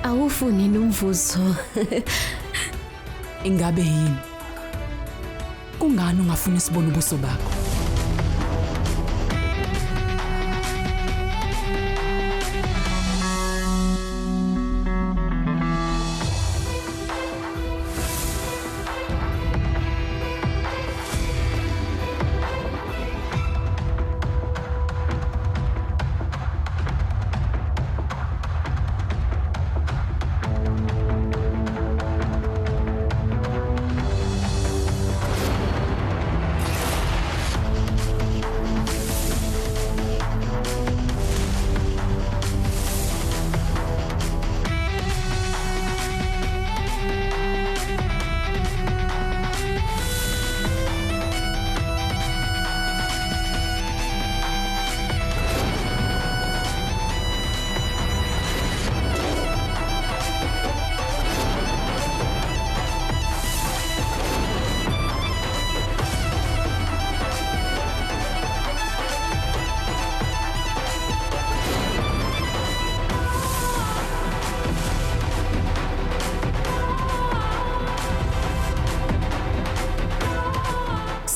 Awufuni nomvuzo. Ingabe yini? Kungani ungafuni sibone ubuso bakho?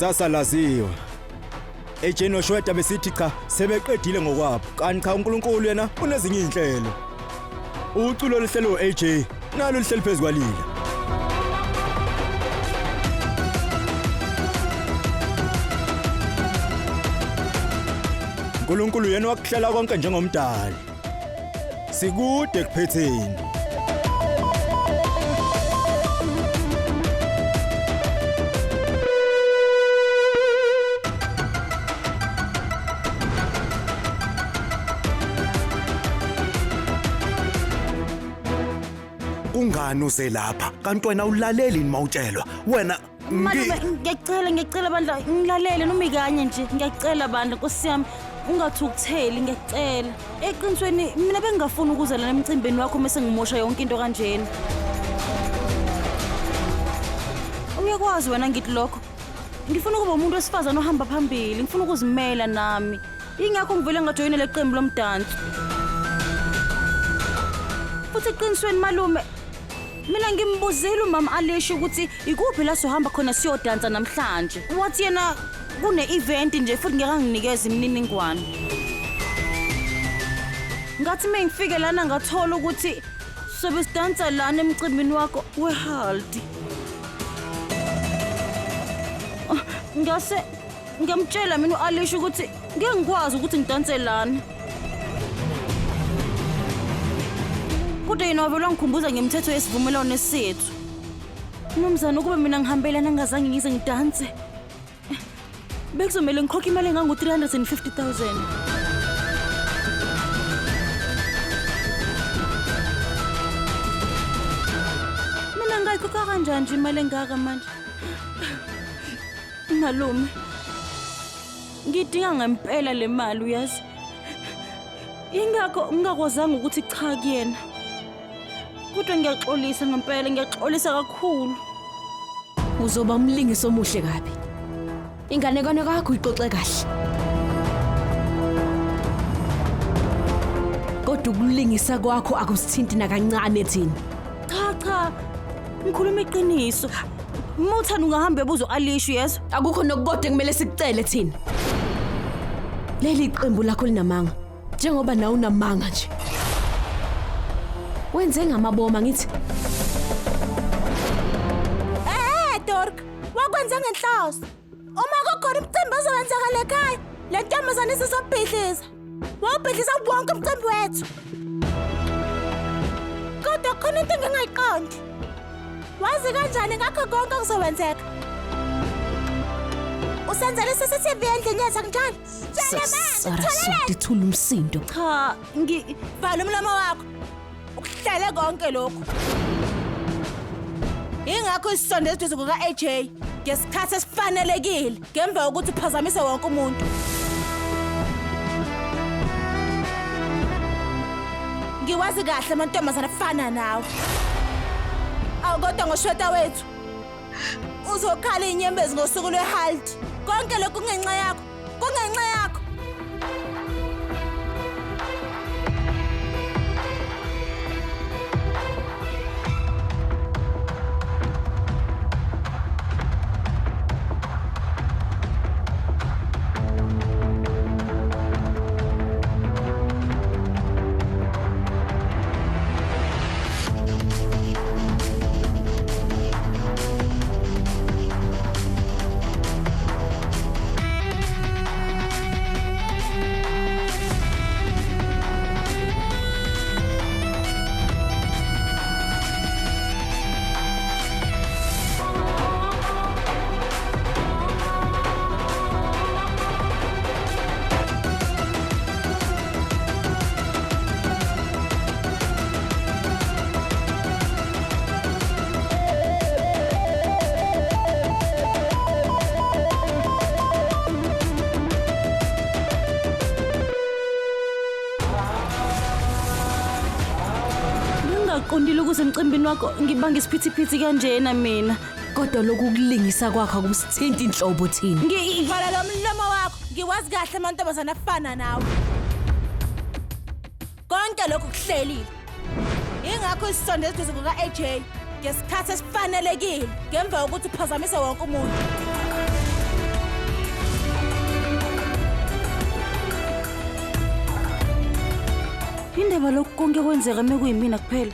Kusasa laziwa. AJ noShweta besithi cha sebeqedile ngokwabo, kanti cha uNkulunkulu yena unezinye izinhlelo. Uculo oluhlelo AJ nalo lihleli phezu kwalila. uNkulunkulu yena wakuhlela konke njengomdali. Sikude ekuphetheni. Kungani uze lapha? Kanti wena ulaleli yini mawutshelwa? Wena Malume, ngiyacela, ngiyacela bandla, ngilalele noma ikanye nje. Ngiyacela bandla, Nkosi yami, ungathukutheli, ngiyacela. Eqinisweni mina bengingafuni ukuza lana emcimbini wakho mase ngimosha yonke into kanjena. Uyakwazi wena ngithi lokho. Ngifuna ukuba umuntu wesifazane ohamba phambili, ngifuna ukuzimela nami. Ingakho ngivele ngajoyina leqembu lomdanso. Futhi eqinisweni malume, mina ngimbuzile umama Alisha ukuthi ikuphi la sohamba khona siyodansa namhlanje. Wathi yena kune-event nje futhi ngeke anginikeze imininingwane. Ngathi uma ngifike lana ngathola ukuthi sobe sidansa lana emcimbini wakho wehaldi. Ngase ngiyamtshela mina u-Alisha ukuthi ngeke ngikwazi ukuthi ngidanse lana. Kodwa yena wavele wangikhumbuza ngemithetho yesivumelwano sethu. Mnumzane, ukube mina ngihambelana ngingazange ngize ngidanse, bekuzomele ngikhokhe imali engango-350,000. Mina ngayikhokha kanjani nje imali engaka manje? Malume, ngidinga ngempela le mali uyazi. Ingakho ngingakwazanga ukuthi cha kuyena. Kodwa ngiyaxolisa ngempela, ngiyaxolisa kakhulu. Uzoba umlingisi omuhle kabi. Inganekwane kakho uyixoxe kahle. Kodwa ukulingisa kwakho akusithinti nakancane thina. Cha cha, ngikhuluma iqiniso. Muthanda ungahamba ebuza u-Alisha uyezwa? Akukho nokukodwa ekumele sikucele thina. Leli qembu lakho linamanga, njengoba nawe unamanga nje. Wenze ngamaboma ngithi. Eh Dork, wakwenza ngenhloso. Uma kukhona umcimbi ozowenzakala ekhaya, le ntombazane isizobhidliza. Wawubhidliza wonke umcimbi wethu. Kodwa khona into engingayiqondi. Wazi kanjani ngakho konke okuzokwenzeka? Usenzela i-CCTV endlini yethu akunjalo? Tshela manje, Saraswati thula umsindo. Cha, ngi vala umlomo wakho. Ukuhlele konke lokhu. Ingakho isisonde eduze kuka-AJ ngesikhathi esifanelekile ngemva kokuthi uphazamise wonke umuntu. Ngiwazi kahle amantombazane afana nawe. Awu kodwa ngoshweta wethu uzokhala inyembezi ngosuku lwehalt. Konke lokhu kungenxa yakho. Kungenxa yakho. Bengingaqondile ukuze emcimbini wakho ngibanga isiphithiphithi kanjena mina. Kodwa lokhu kulingisa kwakho akusithinti inhlobo thina. Vala lo mlomo wakho. Ngiwazi kahle amantombazane afana nawe. Konke lokhu kuhlelile. Ingakho isisondeza eduze kuka-AJ ngesikhathi esifanelekile ngemva kokuthi uphazamise wonke umuntu. Indaba lokhu konke kwenzeka mekuyimina kuphela.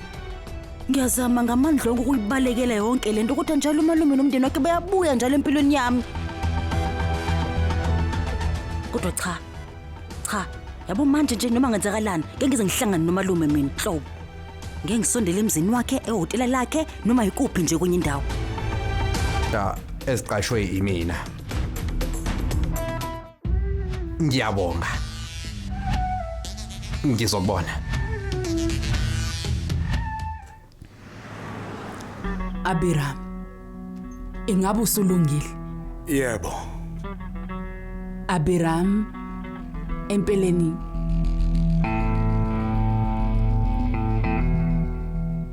Ngiyazama ngamandla onke ukuyibalekela yonke lento kodwa njalo umalume nomndeni wakhe bayabuya njalo empilweni yami. Kodwa cha. Cha, yabo manje nje noma ngenzakalani, ngeke ngize ngihlangane nomalume mina nhlobo. Ngeke ngisondele emzini wakhe, ehhotela lakhe noma ikuphi nje kwenye indawo. Eziqashwe imina. Ngiyabonga. Ngizokubona. Abiram. Ingabe usulungile? Yebo. Abiram empeleni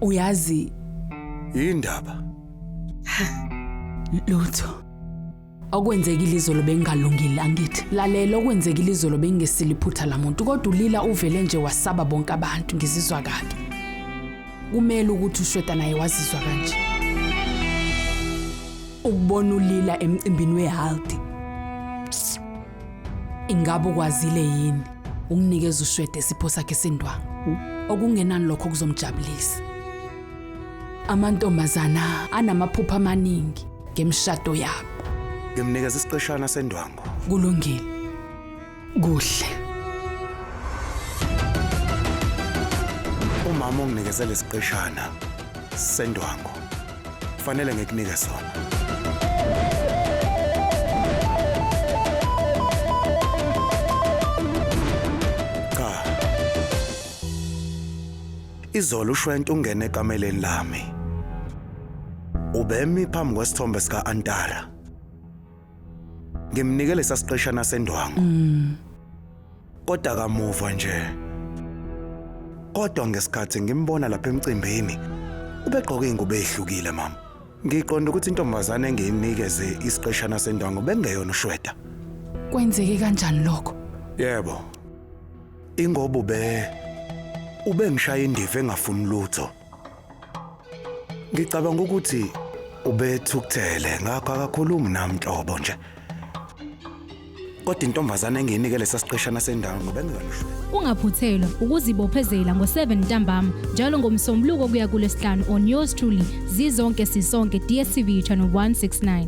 uyazi Indaba. lutho. Okwenzekile izolo bengalungile angithi. Lalela, okwenzekile izolo bengesile iphutha lamuntu kodwa ulila uvele nje wasaba bonke abantu, ngizizwa kabi. Kumele ukuthi uShweta naye wazizwa kanje. Ukubona ulila emcimbini weHaldi. Ingabe ukwazile yini ukunikeza uShweta isipho sakhe sendwangu? Okungenani lokho kuzomjabulisa. Amantombazana anamaphupho amaningi ngemishado yabo. Ngimnikeza isiqeshana sendwangu. Kulungile. Kuhle. Umama unginikeze lesiqeshana sendwangu. Kufanele ngikunike sona. Cha. Izolo uShwenta ungene ekameleni lami. Ubemi phambi kwesithombe sika Antara. Ngimnike lesasiqeshana sendwangu. Kodwa kamuva nje. Kodwa ngesikhathi ngimbona lapha emcimbini, ubegqoke ingubo ehlukile mama. Ngiqonda ukuthi intombazane engiyinikeze isiqeshana sendwangu bengeyona uShweta. Kwenzeke kanjani lokho? Yebo. Ingoba ube ngishaya indiva engafuni lutho. Ngicabanga ukuthi ubethukuthele ngakho akakhulumi nami nhlobo nje. Kodwa intombazane engiyinike lesasiqeshana sendwangu bengeyona uShweta. Ungaphuthelwa ukuzibophezela ngo-7 ntambama njalo ngomsombuluko kuya kulesihlanu on yours truly Zizonke Sisonke, DStv channel 169.